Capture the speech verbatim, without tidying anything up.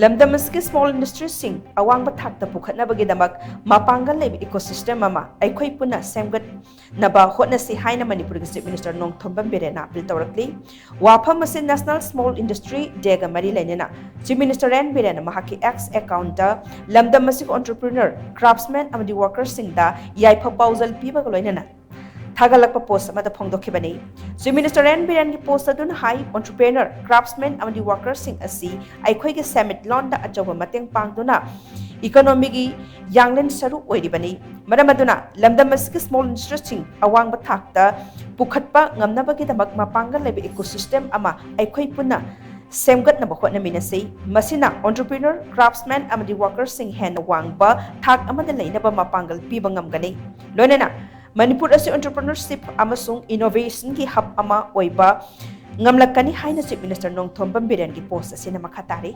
ꯂꯝꯗꯝ ꯑꯁꯤꯒꯤ ꯁ꯭ꯃꯣꯜ ꯏꯟꯗꯁꯇ꯭ꯔꯤꯁꯤꯡ ꯑꯋꯥꯡꯕ ꯊꯥꯛꯇ ꯄꯨꯈꯠꯅꯕꯒꯤꯗꯃꯛ ꯃꯄꯥꯡꯒꯜ ꯂꯩꯕ ꯏꯀꯣꯁꯤꯁꯇꯦꯝ ꯑꯃ ꯑꯩꯈꯣꯏ ꯄꯨꯟꯅ ꯁꯦꯝꯒꯠꯅꯕ ꯍꯣꯠꯅꯁꯤ ꯍꯥꯏꯅ ꯃꯅꯤꯄꯨꯔꯒꯤ ꯆꯤꯐ ꯃꯤꯅꯤꯁꯇꯔ ꯅꯣꯡꯊꯣꯝꯕꯝ ꯕꯤꯔꯦꯟꯅ ꯑꯄꯤꯜ ꯇꯧꯔꯛꯂꯤ꯫ ꯋꯥꯐꯝ ꯑꯁꯤ ꯅꯦꯁꯅꯦꯜ ꯁ꯭ꯃꯣꯜ ꯏꯟꯗꯁꯇ꯭ꯔꯤ ꯗꯦꯒ ꯃꯔꯤ ꯂꯩꯅꯅ ꯆꯤꯐ ꯃꯤꯅꯤꯁꯇꯔ ꯑꯦꯟ ꯕꯤꯔꯦꯟꯅ ꯃꯍꯥꯛꯀꯤ ꯑꯦꯛꯁ ꯑꯦꯀꯥꯎꯟꯠꯇ ꯂꯝꯗꯝ ꯑꯁꯤꯒꯤ ꯑꯣꯟꯇꯔꯄ꯭ꯔꯤꯅꯔ, ꯀ꯭ꯔꯥꯐꯠꯁꯃꯦꯟ ꯑꯃꯗꯤ ꯋꯥꯔꯀꯔꯁꯤꯡꯗ ꯌꯥꯏꯐ ꯄꯥꯎꯖꯦꯜ ꯄꯤꯕꯒ ꯂꯣꯏꯅꯅ ꯊꯥꯒꯠꯂꯛꯄ ꯄꯣꯁ ꯑꯃꯗ ꯐꯣꯡꯗꯣꯛꯈꯤꯕꯅꯤ꯫ ꯆꯤꯐ ꯃꯤꯅꯤꯁꯇꯔ ꯑꯦꯟ ꯕꯤꯔꯦꯟꯒꯤ ꯄꯣꯁ ꯑꯗꯨꯅ ꯍꯥꯏ, ꯑꯣꯟꯇꯔꯄ꯭ꯔꯤꯅꯔ, ꯀ꯭ꯔꯥꯐꯠꯁꯃꯦꯟ ꯑꯃꯗꯤ ꯋꯥꯔꯀꯔꯁꯤꯡ ꯑꯁꯤ ꯑꯩꯈꯣꯏꯒꯤ ꯁꯦꯟꯃꯤꯠꯂꯣꯟꯗ ꯑꯆꯧꯕ ꯃꯇꯦꯡ ꯄꯥꯡꯗꯨꯅ ꯏꯀꯣꯅꯣꯃꯤꯒꯤ ꯌꯥꯡꯂꯦꯟ ꯁꯔꯨ ꯑꯣꯏꯔꯤꯕꯅꯤ꯫ ꯃꯔꯝ ꯑꯗꯨꯅ ꯂꯝꯗꯝ ꯑꯁꯤꯒꯤ ꯁ꯭ꯃꯣꯜ ꯏꯟꯗꯁꯇ꯭ꯔꯤꯁꯤꯡ ꯑꯋꯥꯡꯕ ꯊꯥꯛꯇ ꯄꯨꯈꯠꯄ ꯉꯝꯅꯕꯒꯤꯗꯃꯛ ꯃꯄꯥꯡꯒꯜ ꯂꯩꯕ ꯏꯀꯣꯁꯤꯁꯇꯦꯝ ꯑꯃ ꯑꯩꯈꯣꯏ ꯄꯨꯟꯅ ꯁꯦꯝꯒꯠꯅꯕ ꯍꯣꯠꯅꯃꯤꯟꯅꯁꯤ꯫ ꯃꯁꯤꯅ ꯑꯣꯟꯇꯔꯄ꯭ꯔꯤꯅꯔ, ꯀ꯭ꯔꯥꯐꯠꯁꯃꯦꯟ ꯑꯃꯗꯤ ꯋꯥꯔꯀꯔꯁꯤꯡ ꯍꯦꯟꯅ ꯋꯥꯡꯕ ꯊꯥꯛ ꯑꯃꯗ ꯂꯩꯅꯕ ꯃꯄꯥꯡꯒꯜ ꯄꯤꯕ ꯉꯝꯒꯅꯤ꯫ ꯂꯣꯏꯅꯅ ꯃꯅꯤꯄꯨꯔ ꯑꯁꯤ ꯑꯣꯟꯇꯔꯄ꯭ꯔꯤꯅꯔꯁꯤꯞ ꯑꯃꯁꯨꯡ ꯏꯅꯣꯚꯦꯁꯟꯒꯤ ꯍꯕ ꯑꯃ ꯑꯣꯏꯕ ꯉꯝꯂꯛꯀꯅꯤ ꯍꯥꯏꯅ ꯆꯤꯐ ꯃꯤꯅꯤꯁꯇꯔ ꯅꯣꯡꯊꯣꯝꯕꯝ ꯕꯤꯔꯦꯟꯒꯤ ꯄꯣꯁ ꯑꯁꯤꯅ ꯃꯈꯥ ꯇꯥꯔꯤ꯫